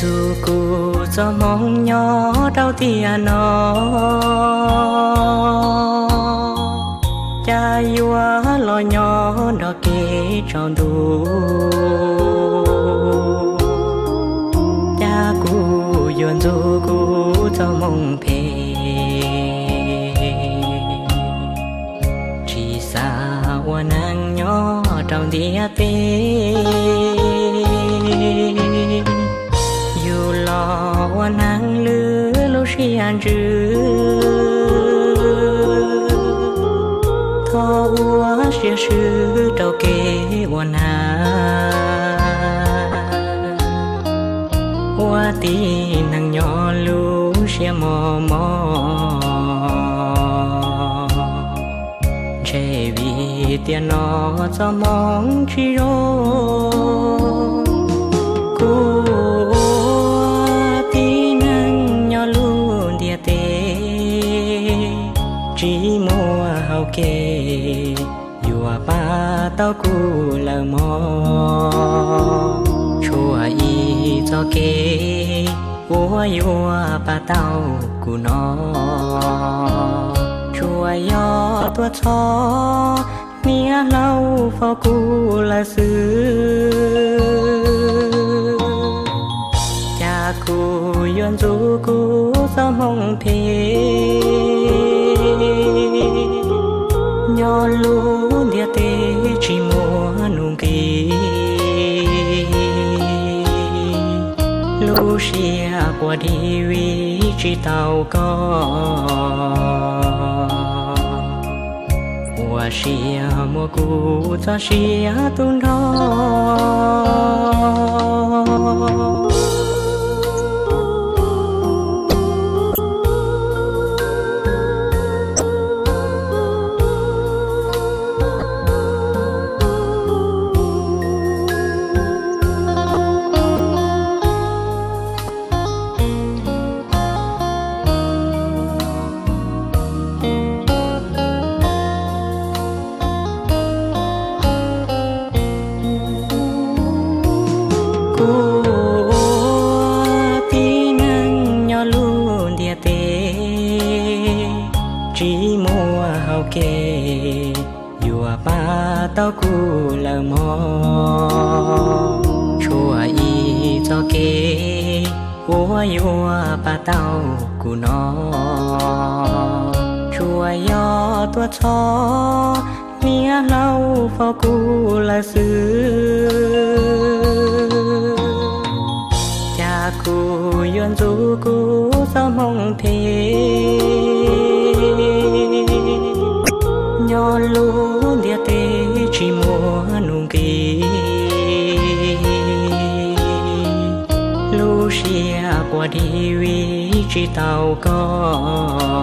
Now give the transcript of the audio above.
Tus kuv txoj hmoo nyob rau tiam no, cas yuav los nyob nrog kev tsaus ntuj, cas kuv yuav ntxub kuv txoj hmoo phem. Tsis xav ua neeg nyob rau ntiaj teb, yug los ua neeg lwm lub siab ntsws. Thov ua siab swb rau kev ua neeg, ua tib neeg nyob lub siab mos mos. Ntshe vim tiam no txoj hmoo tsis zoo, kuv ua tib neeg nyob lub ntiaj teb, tsis muaj hau kev yuav pab tau kuv lawm mog. Tshuav ib txoj kev uas yuav pab tau kuv no, tsuas yog tuaj txog niam hlob faus kuv lawm xwb, cas kuv yuav ntxub kuv txoj hmoo phem. Nyob lub ntiaj teb tsis muaj nuj nqis, lub siab quaj dig vim tsis tau koj. Ua siab muab kuv txoj sia tu nrho. Kuv ua tib neeg nyob lub ntiaj teb, tsis muaj hau kev yuav pab tau kuv lawm mog. Tshuav ib txoj kev uas yuav pab tau kuv no, tsuas yog tuaj txog niam hlob faus kuv lawm xwb, cas kuv yuav ntxub kuv txoj hmoo phem. Nyob lub ntiaj teb tsis muaj nuj nqis, lub siab quaj dig vim tsis tau koj.